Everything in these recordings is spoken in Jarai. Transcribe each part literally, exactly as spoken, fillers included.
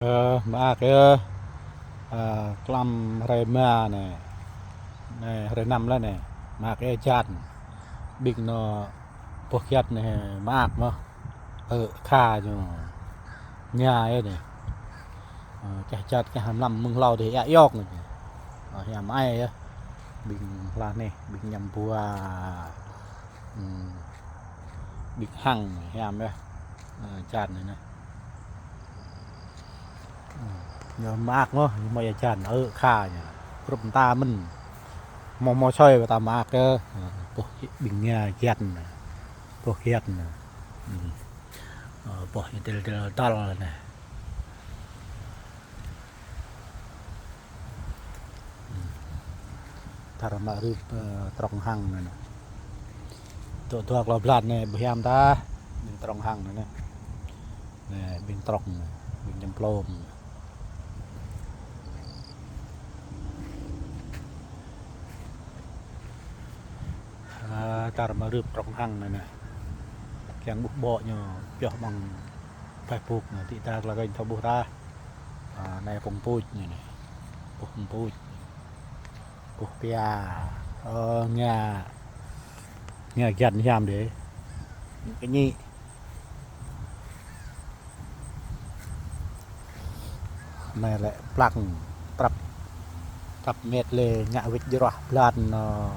Ơ, mơak ơ. Ơ, klăm hrơi rơma anai. Anai hrơi năm laih anai. Mơak ơ jan. Ƀing anŭn boh kiăt anai mơak mơ̆n. Ơ, kha ñu. Ña ơ anai. Ơ, kah jan kah mlam mơ̆ng hlâo dih ia iŏk anai. Ơ, hiam ai ơ. Ƀing hla anai, ƀing ñăm bua. Hm. Ƀing hăng hiam ơ. Ơ, jan anai. Ñu mơak mơ̆n, ñu mơ̆ ia jan, ơ, kha ñu. Hrup ta mơ̆n. Mơ̆ mơ̆ soi ta mơak ơ. Ơ, boh ƀing ña kiăt anai. Boh kiăt anai. Hm. Ơ, boh ñu tel tel tal anai. Hm. Tar mă rưp, ơ, trong hăng anai. Tŏ dua klâo blan anai, ƀu hiam ta. Ƀing trong hăng anai. Anai, ƀing trong anai, ƀing ñăm plôm. Ơ, tar mă rưp trong hăng anai anai. Kiăng ƀuh ƀô̆ ñu pioh amăng Facebook anai, tĭ ta kla kơnh thâo ƀuh ta. Ơ, anai pŏng puč anai anai. Boh pŏng puč. Boh pia. Ơ, ngă. Ngă kiăt hiam dih. Kơñĭ. Anai lĕ plăng prăp. Prăp met lĕ ngă wĕč jrŏh blan, ơ,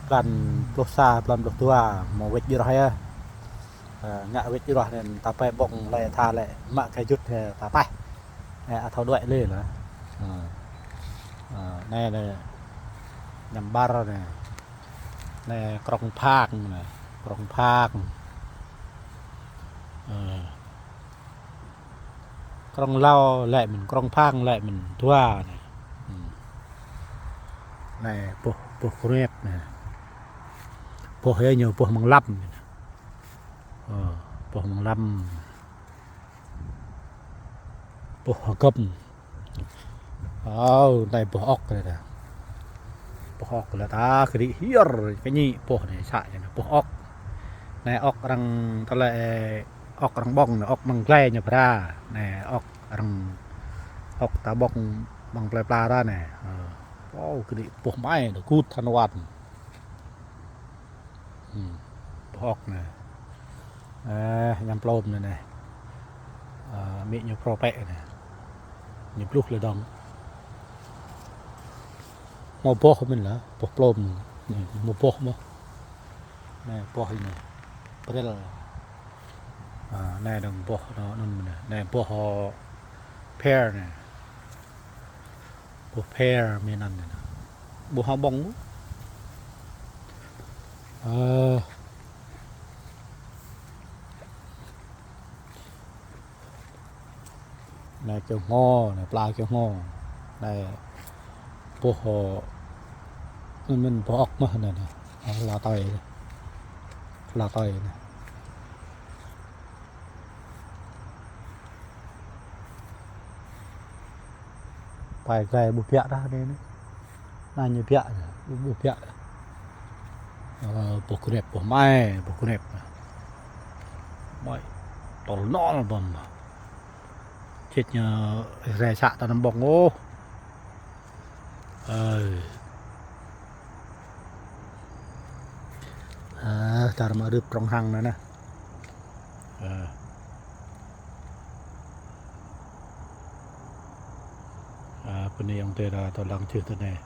blan pluh sa, blan pluh dua, mơ̆ wĕč jrŏh ơ. Ơ, ngă wĕč jrŏh anŭn ta pĕ ƀơ̆ng lĕ tha lĕ mă kơ jŭt hĕ ta pĕ. Ơ, a thâo đuaĭ lĕ lah. Ơ. Ơ, anai lĕ ñăm ƀar anai. Anai krŏng phak anai. Krŏng phak. Ơ. Krŏng hlâo lĕ mơ̆n, krŏng phak lĕ mơ̆n, dua anai. Hm. Anai boh, boh krep anai. Boh ơ ñu boh mơ̆ng lăm. Ơ, boh mơ̆ng lăm. Boh hơgŏm. Ơ, anai boh ŏk lĕ ta. Boh ŏk lĕ ta, kơđi hiơr, kơñĭ boh anai să anai, boh ŏk. Anai ŏk arăng tơlơi, ŏk arăng ƀơ̆ng anai, ŏk amăng glai ñu bra. Anai ŏk arăng, ŏk ta ƀơ̆ng amăng plơi pla ta anai. Ơ. Ơ, kơđi boh mai anai, gŭt than wan. Hm. Boh ŏk anai. Ơ, ñăm plôm anai anai. Ơ, amĭ ñu prŏ pĕ anai. Ñu bluh lĕ dơ̆ng. Mơ̆ boh mơ̆n lah, boh plôm. Anai, mơ̆ boh mơ̆n. Anai, boh anai. Brel. Ơ, anai dơ̆ng boh, anŭn, anŭn mơ̆n anai. Anai boh, ơ, pear anai. Boh pear mơ̆ng anŭn anai. Boh hơƀơ̆ng. Ơ. Anai kơ̆ng hơ̆, anai pla kơ̆ng hơ̆. Anai boh, ơ, anŭn mơ̆n boh ŏk mơ̆n anai anai. Anai, hla tơi anai. Hla tơi anai. Pai glai ƀu biă dah anai anai. Anai ñu biă, ƀu, ƀu biă. Ơ, boh krep, boh mai, boh krep. Mai, tơl nol ƀơ̆ng. Čĕt ñu rai să ta anăm ƀơ̆ng ôh. Ơ. Ơ, tar mă rưp trong hăng anai anai. Ơ. Ơ, pơ anai ayŏng adơi ta tơlăng čưh tơ anai.